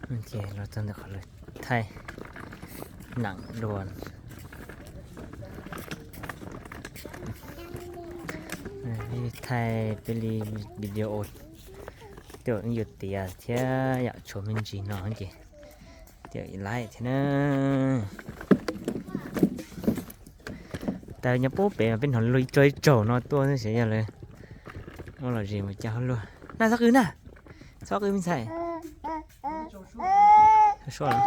Ces los txog ntawm qhov lawv thaij nam dua. Thaij peb li video, tej zaum yuav tiav thiab yam tshuav me ntsis no ces tej zaum laib thiab na. Tas nyob puag pem mas peb hnov luag ib tsaug ib tsaug no tuaj xwb, xyov yog lawv muab los zis mus cas hauj luaj. Na txhob qw na, txhob qw me ntxhais. Suab los?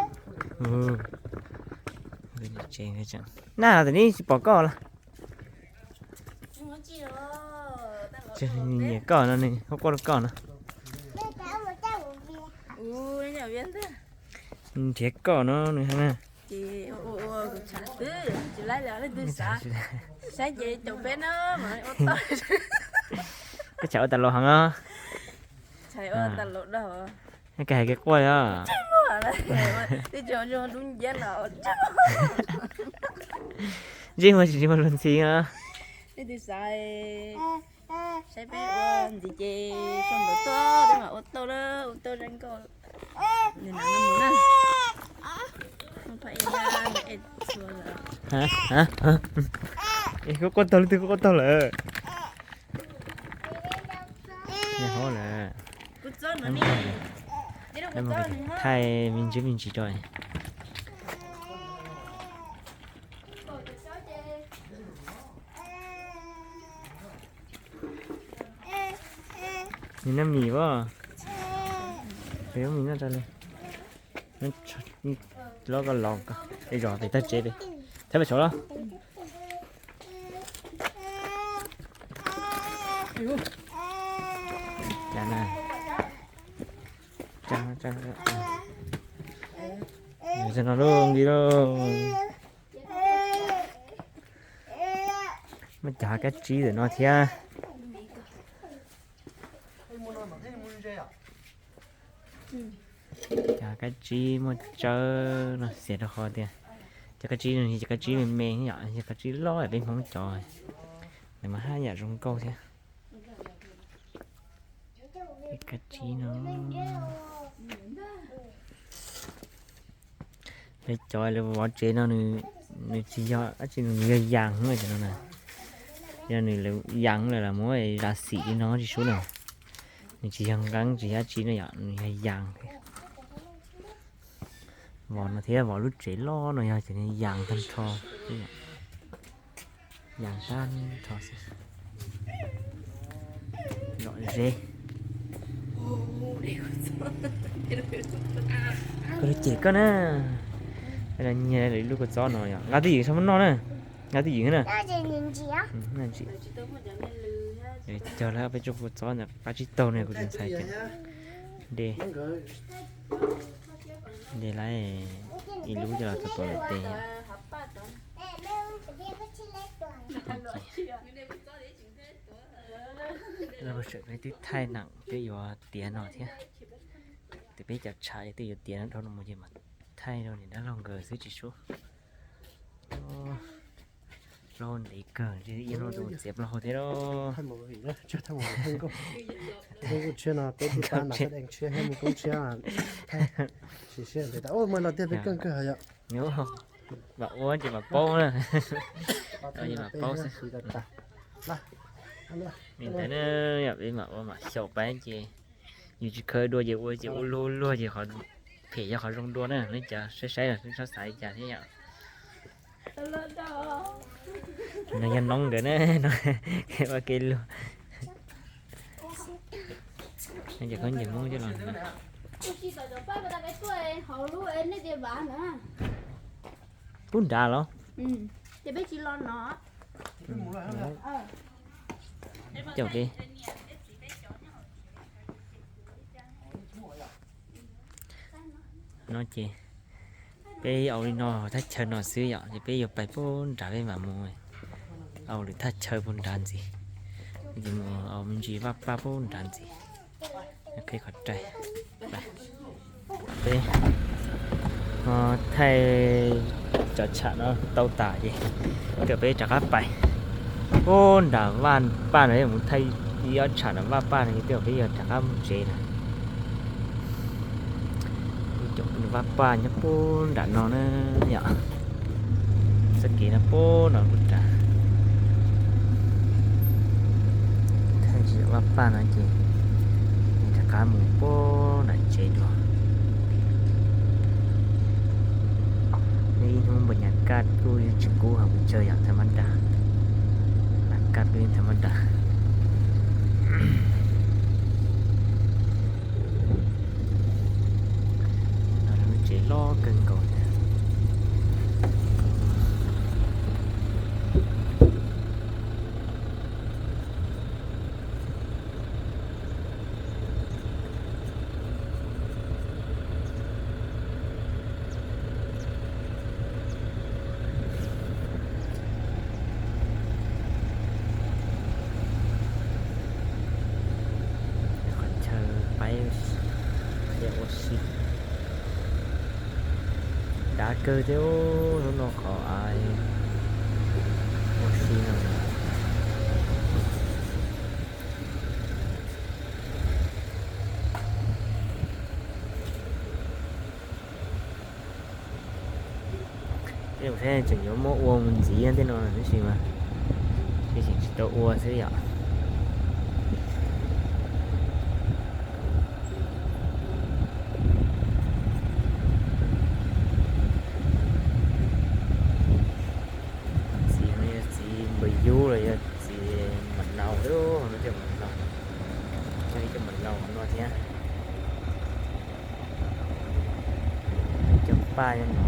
Na tam li tsis pom koj los? Nyiam koj no nws quaj quaj rau koj no. Nrhiav koj no nws hais na. Koj tsham ua tas laus heev os. Koj hais kev quaj os. Ntsej muag tsis ntsej muag luag ntxhi os. Saib peb ua ntxiv ces sau ntawv tuaj, peb mam ua tau lawm, ua tau zoo nkauj. Kuv quaj taug, leej twg kuv quaj taug lawm. Hauv lawm. Thaij me ntsis me ntsis rau. Nws noj mis as. Peb noj mis noj rau li. Los koj los, ib zos pem tag tsev pem. Thaij pem saud los. Cas na. Tso no lub nki lauj. Muaj cov kab tsib ntawm no thiab. Cov kab tsib muaj tsawb no xiav rau qhov tias cov kab tsib no yog cov kab tsib me me yom, yog kab tsib loj peb Hmoob cov. Nws mas haj yam zoo nkauj thiab. Kab tsib no. Lawv cov lawv vov tsev no nws tsis yog dab tsi, nws yog yas xwb cov no na. Yog nws lawv yas lawm los muab zam xim li no tsis sub na. Nws tsis yog nqeeb tsis yog dab tsi no yom, nws yog yas. Vov no thiab vov lub tsev loj no yog cov yas tag nrho. Yas sab nrho xwb. Lom zeb. Koj lub cem koj na. Nyiag lub kua txob no yom, nqa twj ywm saib muab noj na. Nqa twj ywm na. Cog lawm peb tsob kua txob ntawd qab tsib taug ne, kuv tus ntxhais tias de, de lawm ib lub coj los txog tom lawv tes. Peb twb thaij nam peb yuav tiav no thiab. Ces peb cov tsham twb yuav tiav no dhau no mus ces mam thaij rau niam dab laug nkawd xwb tsis sub. Plaub hau ntev kawg, ib hnub twb txiav plaub hau thiab lauj. Tshiab no peb tub pab nram sab dej tshiab thiab mus koob tshiab. Sim siab ntawd tas ub mas los tiag peb keej kawg yom. Vam ua ces mam paub na. Mam paub xwb. Li ntawd na, yog peb mam ua mam xyaum pab ces yus tsis khawb dua ces ua ces ua luag luag ces qhov phem yog qhov zoo dua na, nej cov saib saib los txhob xav li cas thiab yom. No yog noob nkawd na, ua kev luag. Cov khaub ncaws Hmoob coj los pub nrad los? Caum peb. No ces peb au li no thaj chaw no xwb yom, ces peb yuav pais pub nrad peb mam mus au lwm thaj chaw pub nrad ntxiv. Ces mus au me ntsis vaj paj pub nrad ntxiv. Qhib qhov rai. Peb thaij cov tsham no tau tas ces kawm peb rov qab pais pub nram vaj paj no, mus thaij ib ob tsham nram vaj paj no ces twb peb yuav rov qab mus tsev na. Kuv Vaj paj nyob puag nram no na yom. Txoj kev no puag no kuj nram. Thaij tsis vaj paj no ces rov qab mus puag nram tsev dua. Ib hnub npam nyas kaj kuj yeej tsis kub heev pes tsawg yom, tham mab dam. Nyas kaj kuj yeej tham mab dam. Lub tsev loj kawg nkaus thiab. Qhov chaw peb ua si. Dav kawg thiab hnub no qhov ua si no. Tej zaum thiab tseem yuav muab ua mus ntxiv tej no tab sis mas tseem tsis tau ua xwb yom. Txiv no yog txiv npawg yub los yog txiv mam naus, no cov mam naus, cov mam naus no thiab. Cov paj no,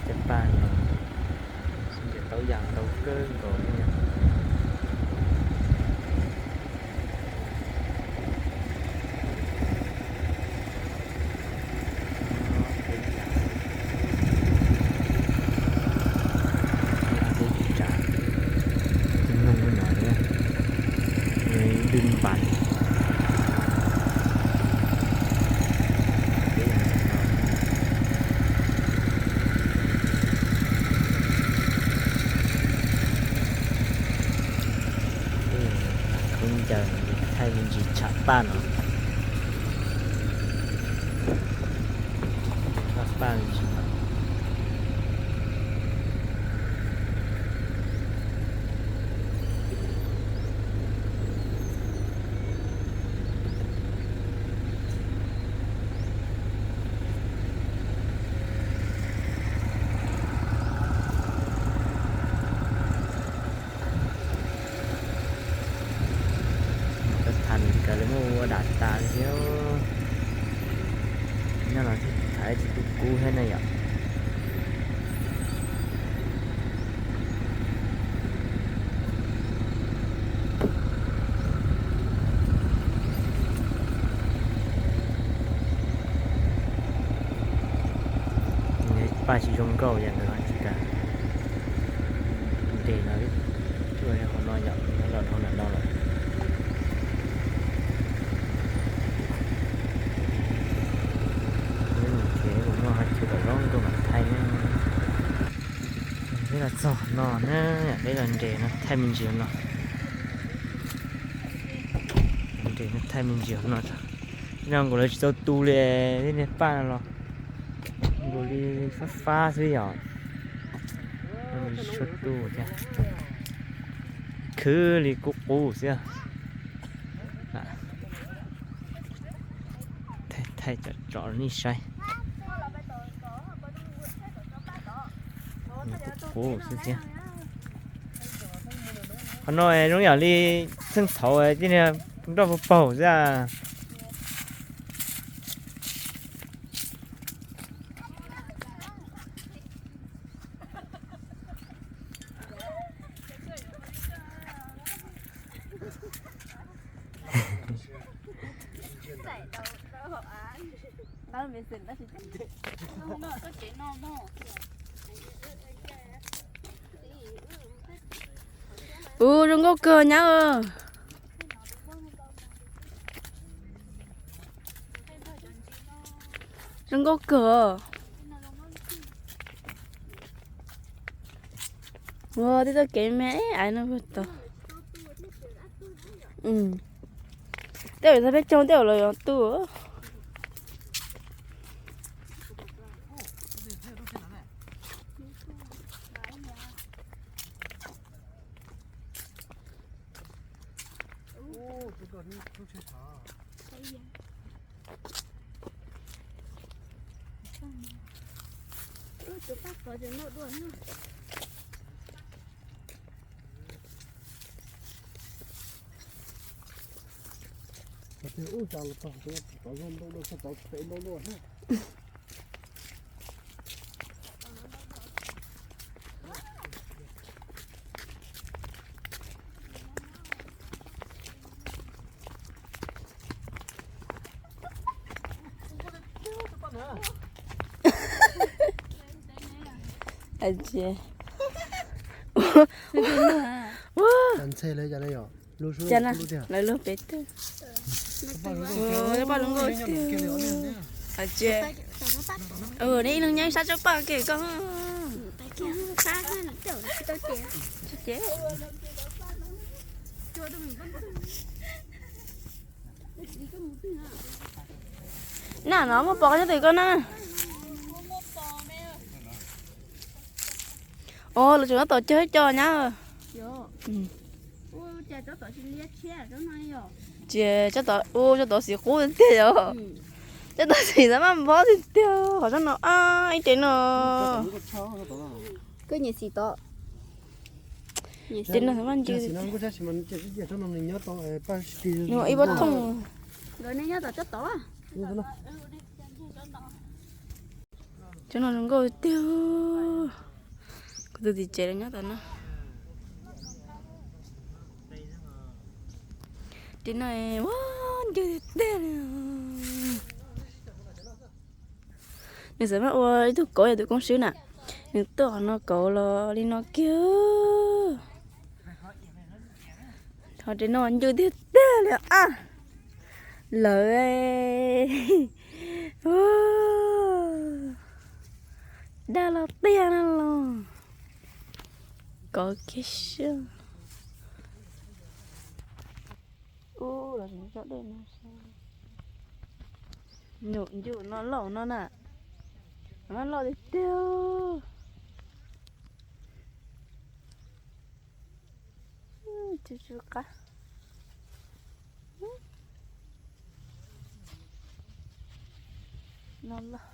cov paj no, xyov tau yam ntau kawg nkaus li. Tus noog no, ntws npas. Khaub ncaws thaij me ntsis tsham paj no. Paj me ntsis no. Cov tham Meskas lawv muab ua dam tas li thiab. Nyob no thiaj tham tsis tu kub thiab na yom. Paj tsis zoo nkauj yam ntawd tsis kam. Nres no, hauv no yom, los dhau ntawm no lawm. Ces kuv muaj qhov chaw kom zoo nkauj mam thaij ne. Peb los txog no na, peb los nres no thaij me ntsis no. Nres no thaij me ntsis no. No nkaus lawv tsis tau tu li, tej niag paj no los nkaus li fab fab xwb yom. Tsis tshua tu thiab, khwb li qub qub xwb. Thaij tsom tsom nej saib. Qub qub xwb thiab. Qhov no zoo yam li txheej thaud tej niag nroj paug paug xwb. Ua zoo nkauj kawg nyab. Zoo nkauj kawg. Ua tej txoj kev me me ais no puag tod. Tej zaum peb caug tej zaum los yuav tu. Ntxhe lawv cas na yom. Cas na, lawv luag pem twg? Poj zoo nkauj tiag. Tsis, nej ib leeg nyob ib sab tsob paj ke koj. Na no muaj pos nyob twg koj na? Os, lawv tseem tab tom cog ib co nyab. Ces tsob tod, ua tsob tod xim qub tiag tiag yom. Tsob tod xim xav maj npob tiag tiag, qhov tsob no ab ib ce no. Koj nyiam xim tod. Ces no xav maj ncw. Nws ib pob thooj. Tsob no zoo nkauj tiag. Kuv tus txiv tsev lawv nyob tom no. Ces no ua ncw tiag tiag li. Nws xav maj ua ib tug kauv yog tus koob swb na. Nws tuaj qhov no kauv los li no kiag. Ho ces no ncw tiag tiag li a. Lawv daj los tiag no los. Kov kiag siab. Ub, los tseem tso dej no. Nyuam ncuj no loj no na. Loj tiag tiag. Tsw tsw qab. No loj.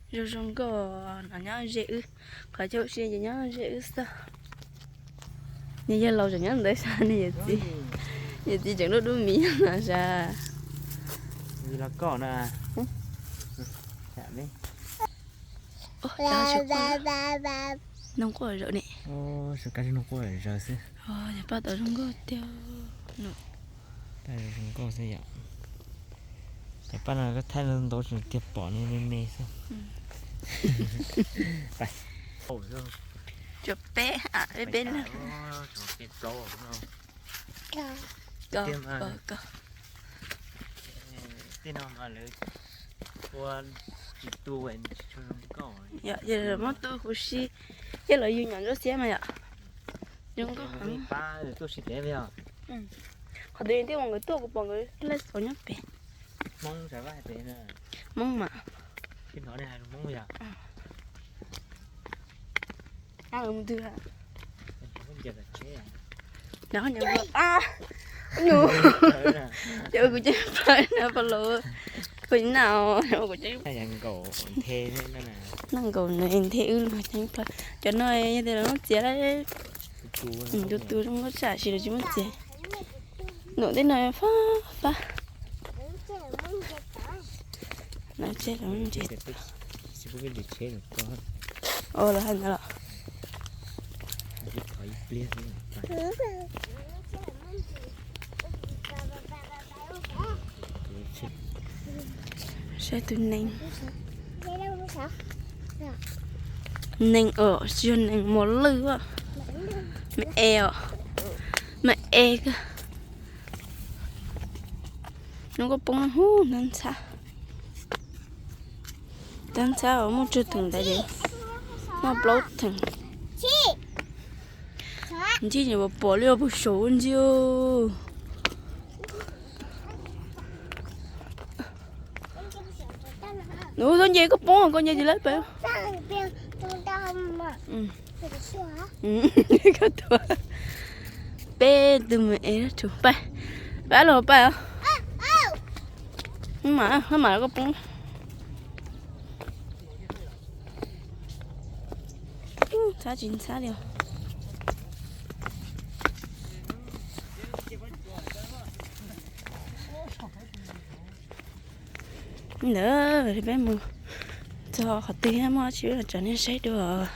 Zoo zoo nkauj no nyob ze wb, qhov chaw ua si ces nyob ze wb xwb. Nws yog laus tseem nyob ntawd sas, nws yawm txiv, yawm txiv tseem dub dub miv no sas. Noog quaj zaum ne. Yog paj tod zoo nkauj tiag. Paj zoo nkauj xwb yom. Ces paj no koj thaij ntau tseem tiag pom ne me me xwb. Peb, peb leeg. Tej no mas lawv ua tsis tu, muab tu huv si, thiab los yug nyuam ntsuab xiab mas yom. Zoo nkauj. Qhov twg twb mus nkawd tuaj kuv pom nkawd laij xov nyob pem. Hmoob mas. Nws, ces kuv ceeb plaws na pog laus, kuv naj, kuv ceeb, naj nkaus nws nthe wb los ceeb plaws. Cov no yog tias lawv muab txiav lawm, tu tu zoo nkauj tshaj, tab sis lawv tsis muab txiav. Num tej no fab fab. Lawv tseg lawv ntses. Os, lawv hais ntawd los. Saib tus neeg. Neeg os, tsis yog neeg, mos lwj os. Me es os. Me es kawg. Nub koj poob hub ntawd ntxhab. Tab ntxhab uas muaj tsawg theem ntawd ces muaj plaub theem. Ntxhib nyuam pom li puag saud ntxhib. Nub, koj nce koj poob, koj nce tsis laib pem. Koj tuaj. Peb tug me es, pab, pab los pab os. Mam, mam koj poob. Ntxhab tsis ntxhab li. Ntawd peb mus txog qhov twg muaj tsis tsom nej saib dua.